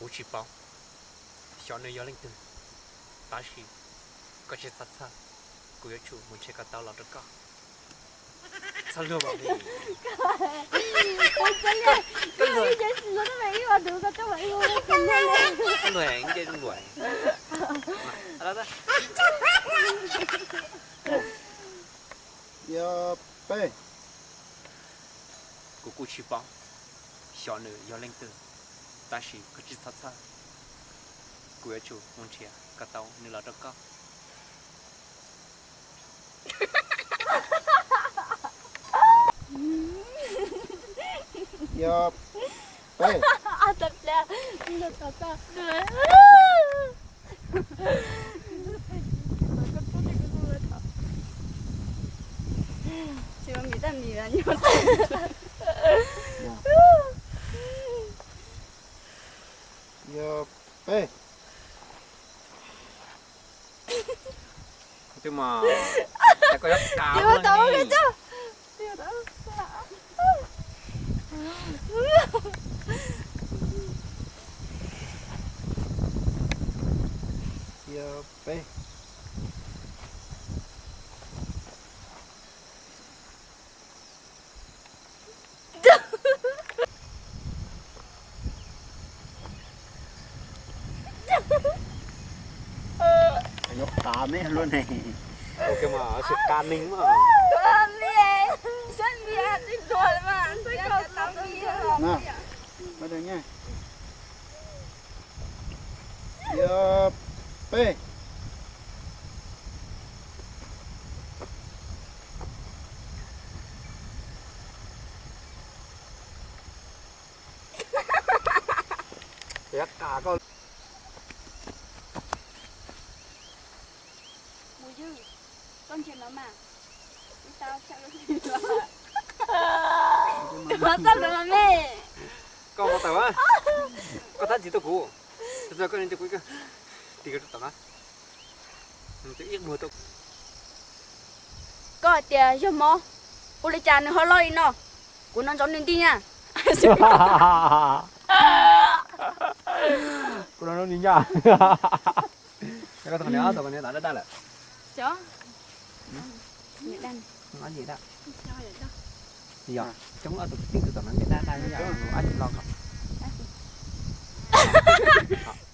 Kuv tsis paub xyov nws yog leej twg, tab sis koj tsis txhob txhawj, kuv yuav tsum mus nrhiav ko taw los rau koj. Txhob luag mas li. Luag, luag. Yog peb. Kuv kuj tsis paub xyov nws yog leej twg, tab sis koj tsis txhob txhawj, kuv yuav tsum mus nrhiav ko taw nws los rau koj. Yog peb. Yog peb. Twb mas, koj yuav kav. Yog peb. Yuav qab me luaj ne. Ua ke mas tsis qab neeg mas. Yog peb. Mus ywg, koj ntsia no mas, ib tau tshaj lub ua txoj lus me. Koj ua tau, koj thab ntxiv tau kuv, koj ntxiv kuv, tim koj rau tom na. Koj hais tias yog mob, ua li cas nws ho loj li no? Kuv noj ntsoov nws nti na. Kuv noj ntsoov nws nti. Koj tus niam, tus niam dab dab lawm. Yog coob ob tug txiv tub tom no ntiaj dab dab, ab tsis lo ko.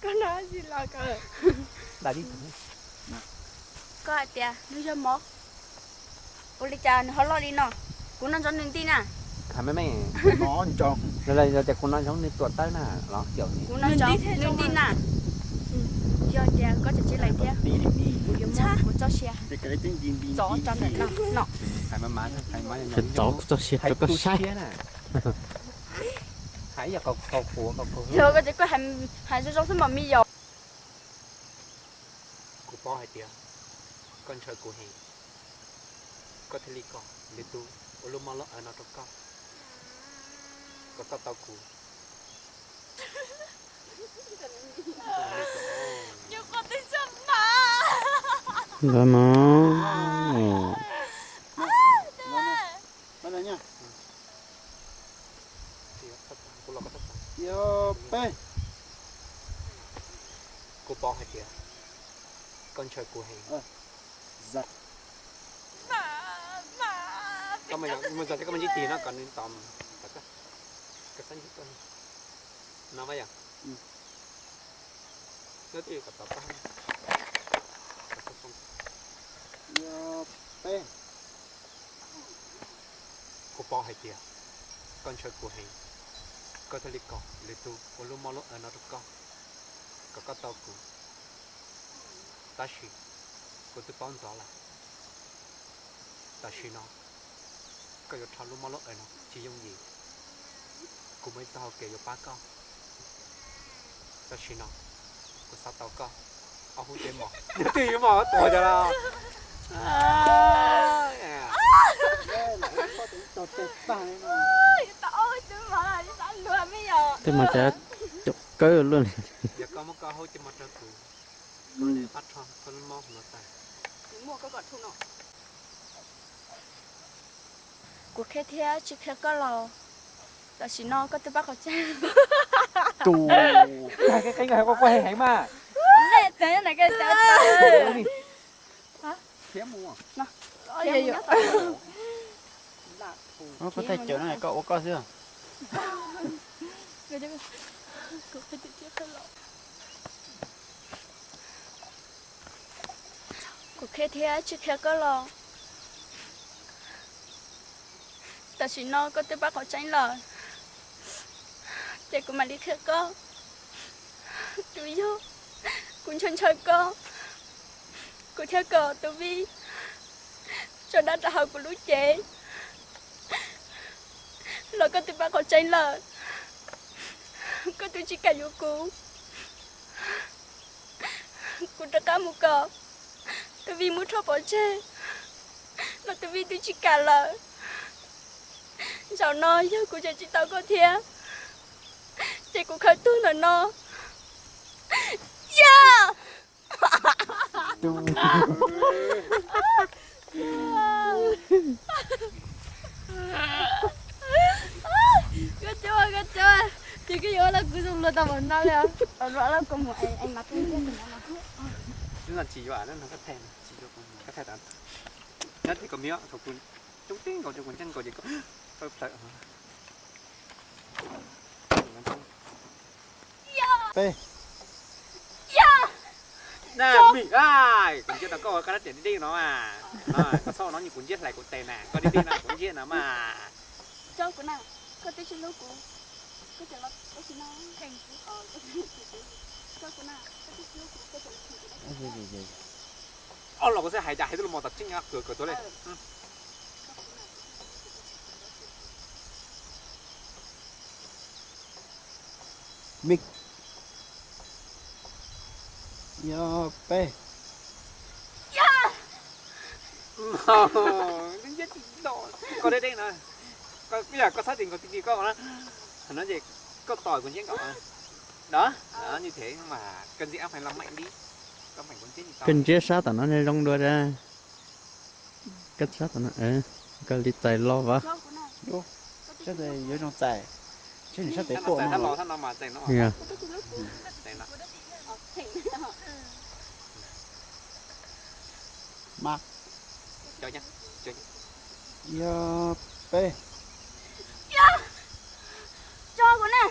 Koj no ab tsis lo ko. Koj hais tias nws yog mob, ua li cas nws ho loj li no? Kuv noj ntsoov nws nti na. Hais me me, nws tias kuv noj ntsoov nws tuam tawb na, los caum nws. Kuv noj ntsoov nws nti na. Yog tias koj tseem tsis lees thiab, kuv yuav muab kuv txoj sia txov rau ntawm no. Txov kuv txoj sia rau koj saib. Yog koj tseem koj hais zoo zoo xwb mas me yom. Kuv paub hais tias koj ntshaw kuv heev, koj thiaj li kom lwm tus ua lub mob lub awv no rau koj, kom koj tau kuv. Ntawd no. Yog peb. Kuv paub hais tias koj ntshaw kuv heev, koj mus zam thiab koj mus ntsib tis no kom nws tos, koj xav ntsib koj no mas yog. Yog peb. Kuv paub hais tias koj ntshaw kuv heev, koj thiaj li kom lwm tus ua lub mob lub awv no rau koj, kom koj tau kuv. Tab sis kuv twb paub ntxov lawm, tam sim no koj yuav rho lub mob lub awv no tsis yooj yim, kuv muaj ib txoj hau kev yuav pab koj. Tam sim no kuv xav tau koj ob hub ceb mos. Twb yuav mos tuag cas los. Tej mas cas caum kawg luaj li. Yog koj muab koj hub ceb mos rau kuv, kuv pab rho koj lub mob no tawm. Kuv qhia thiab tsis qhia koj los, tam sim no koj twb pab qhov tseeb. Tus, qeeb qeeb koj, koj heev heev mas. Nej teev na koj cov tau. Thiab mus. Koj thaj cawm no koj ua koj xwb. Kuv qhia thiab tsis qhia koj los, tam sim no koj twb paub qhov tseeb lawm, ces kuv mam li qhia koj. Twb yog kuv ntshaw ntshaw koj, kuv thiaj kom tus vij tso dab rau hauv kuv lub cev los koj twb paub qhov tseeb lawm, koj twb tsis kam yuav kuv. Kuv rov qab mus kom tus vij muab rho pov tseg los tus vij twb tsis kam lawm. Zaum no yog kuv tseem tsis tau koj thiab, ces kuv khaws tuag ntawm no. Yog! Koj cov, koj cov, ces koj yuav los kuv zoo luag tau npaum no li. Luag los koj mus es mas koj ntiab tus no no. Tsis yuav, koj thaij, koj thaij tas. Nyob tib kom miv thaum kuv coob teb nkaus, kuv ntseeg nkaus ces koj plaws. Peb. Kuv ntsia rau koj, koj dab tiam deb deb no mas. Koj txhob no, kuv ntsia hlais kuv tes na, koj deb deb no kuv ntsia no mas. Ob los kuv xav hais cas hais tuaj los mas tas tseeb, kawm kawm tuag li. Miv. Yog peb. Koj deb deb no, koj yog koj txhob tis nkaus ti ti koj no, no ces koj tos kuv ntsia nkaus. Đó, đó, như thế mà cần gì anh phải làm mạnh đi. Có mạnh kuv ntsia, koj ntsia sab tom no zoo dua. Koj sab tom no, koj li txais los vas. Sab tes yuav zoo txais, sab tes tuaj no. Mas yog peb. Tso kuv na,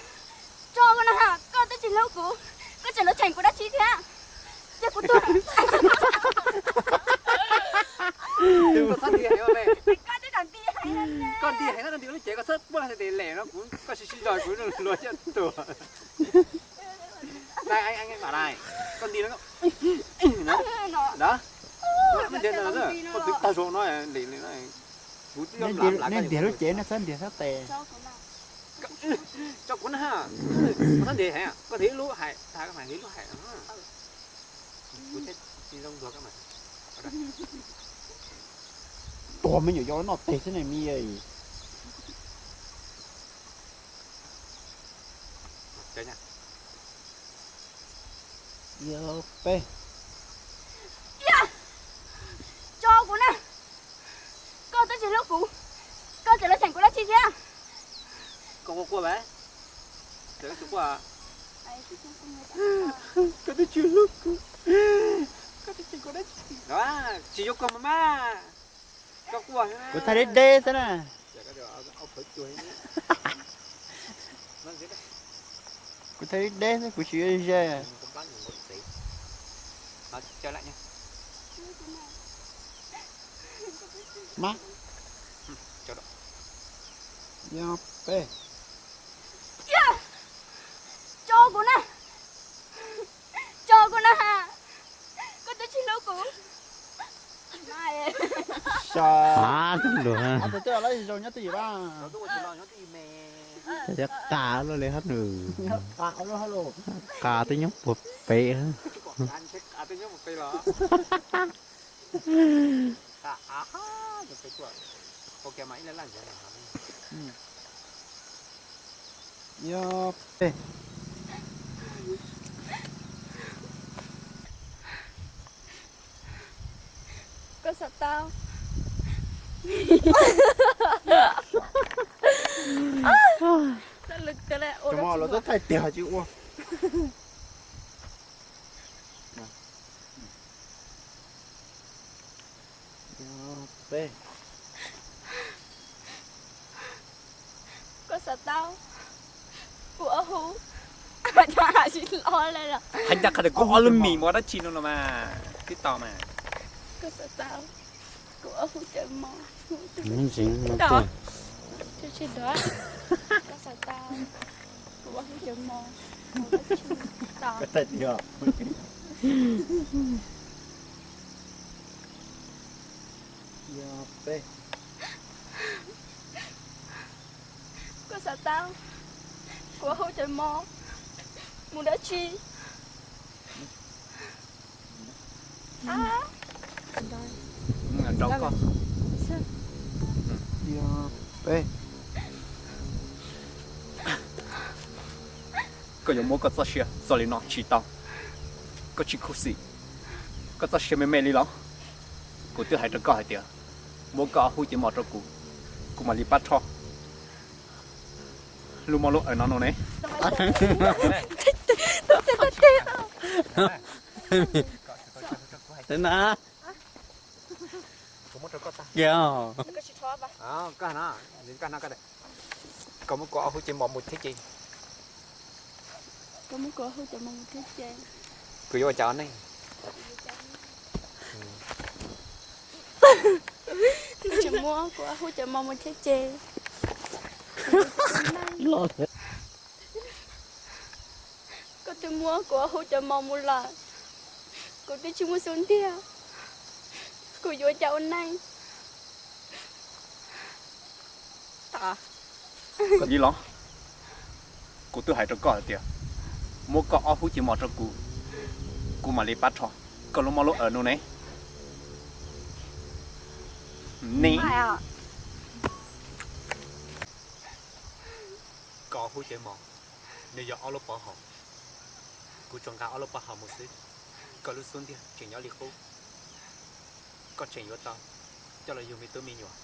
tso kuv na, koj twb tsis hlub kuv, koj tseem los cheem kuv dab tsi thiab? Cia kuv tuag. Koj twb kam nti heev, koj nti heev, koj nti lub cev koj txhob puag tes lem no kuv, koj sib sib zog kuv luag coj tuag. Koj nti no, koj twb tag zoo no, nej ntiag lub cev nej txhob ntiag sab tes. Tso kuv na, koj txhob ntiag heev, koj ntiag ib lub hais, koj ntiag ib lub hais. Tuag me nyuam yau noj teg xwb ne mi. Yog peb. Tso kuv na, koj twb tsis hlub kuv, koj tseem los cheem kuv dab tsi thiab? Koj quaj quaj mas, koj twb tsis hlub kuv, koj twb tsis hlub kuv dab tsi. Tsis yuav koj mas mas, koj quaj. Kuv thaij deb deb xwb na. Kuv thaij deb deb xwb, kuv tsis yuav ze. Mas, yog peb. Tso kuv na, tso kuv na, koj twb tsis hlub kuv. Sa, twb luag, twb los lawm zoo nyob twj ywm a. Qa luaj li hab nws. Qa twb nyob puag pem. Yog peb. Koj xav tau. Cov mos los twb thaij tiag tsis ua. Koj xav tau kuv ob hub, hais ncaj qha tias kuv ob lub mis mus ua dab tsi no los mas twb tau mas. Koj xav tau kuv ob hub cov mos, koj xav tau kuv ob hub cov mos, koj xav tau kuv ob hub cov mos mus dab tsi? Koj yuav muab koj txoj sia txo li no tsis tau. Koj tsis khuv xim, koj txoj sia me me li los? Kuv twb hais rau koj hais tias muab koj ob hub cov mos rau kuv, kuv mam li pab rho lub mob lub awm no no ne. Koj muab kuv ob hub cov mos mus thiab ces, kuv yuav ua cas ua neej? Koj tsis muab kuv ob hub cov mos mus thiab ces, koj twb muab kuv ob hub cov mos mus lawm, kuv twb tsis muaj xub ntiag, kuv yuav ua cas ua neej? Koj ib los, kuv twb hais rau koj hais tias muab koj ob hub cov mos rau kuv, kuv mam li pab rho koj lub mob lub awm no ne. Ne, koj ob hub cov mos, nws yog ob lub pov haum, kuv tsuas nqa ob lub pov haum mus xwb, koj lub xub ntiag tseem nyob li qub. Koj tseem yuav tau coj los yug me tub me nyuam,